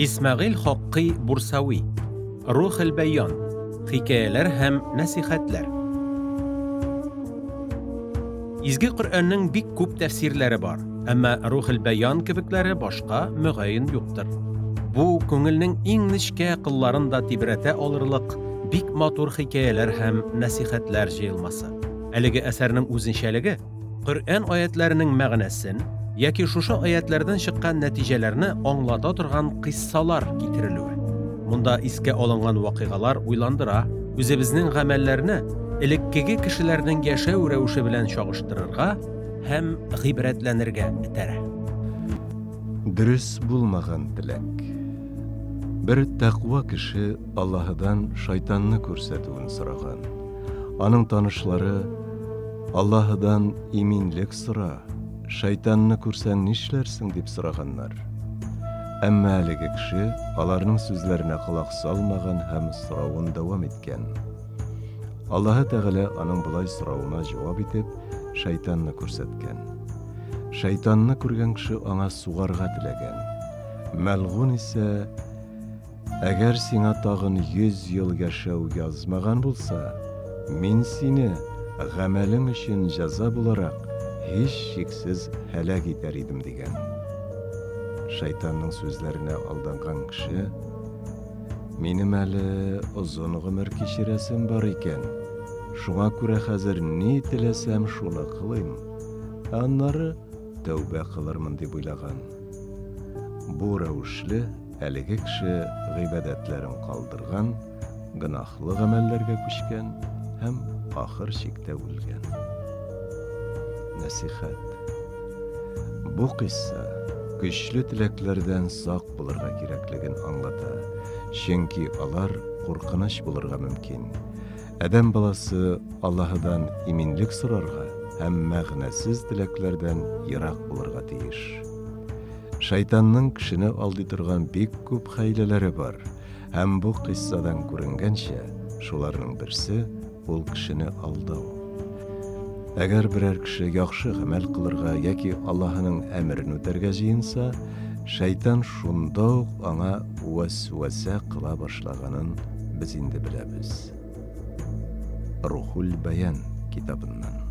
Исмәгыйль Хаккый Бурсави. Рухел бәян. Хикәяләр һәм нәсихәтләр. Изге Коръәннең бик күп тәфсирләре бар, әмма Рухел бәян кебекләре башка мөгаен юктыр. Бу күңелнең иң нечкә кылларын да тибрәтә алырлык бик матур хикәяләр һәм нәсихәтләр җыелмасы. Әлеге әсәрнең үзенчәлеге Коръән аятләренең мәгънәсен яки шушы аятләрдән чыккан нәтиҗәләрне аңлата торган кыйссалар китерелүе. Монда искә алынган вакыйгалар уйландыра, үзебезнең гамәлләрне элеккеге кешеләрнең яшәү рәвеше белән чагыштырырга һәм гыйбрәтләнергә этәрә. Дөрес булмаган теләк. Бер тәкъва кеше Аллаһыдан шайтанны күрсәтүен сораган. Аның танышлары, Аллаһыдан иминлек сора, шайтанны күрсәң нишләрсең, дип сораганнар. Әмма әлеге кеше аларның сүзләренә колак салмаган һәм соравын дәвам иткән. Аллаһы Тәгалә аның болай соравына җавап итеп, шайтанны күрсәткән. Шайтанны күргән кеше аңа сугарга теләгән. Мәлгун исә Әгәр сиңа тагын 100 ел яшәү язмаган булса, мин сине, гамәлең өчен җәза буларак, һичшиксез һәлак итәр идем, дигән. Шайтанның сүзләренә алданган кеше, Минем әле озын гомер кичерәсем бар икән, шуңа күрә хәзер ни теләсәм шуны кылыйм, ә аннары тәүбә кылырмын, дип уйлаган. Бу рәвешле әлеге кеше гыйбадәтләрен калдырган, гөнаһлы гамәлләргә күчкән һәм ахыр чиктә үлгән. Нәсихәт. Бу кыйсса көчле теләкләрдән сак булырга кирәклеген аңлата, чөнки алар куркыныч булырга мөмкин. Адәм баласы Аллаһыдан иминлек сорарга һәм мәгънәсез теләкләрдән ерак булырга тиеш. Шайтанның кешене алдый торган бик күп хәйләләре бар, һәм бу кыйссадан күренгәнчә, шуларның берсе ул кешене алдау. Әгәр берәр кеше яхшы гамәл кылырга яки Аллаһының әмерен үтәргә җыенса, шайтан шунда ук аңа вәсвәсә кыла башлаганын без инде беләбез. Рухул Бәян китабыннан.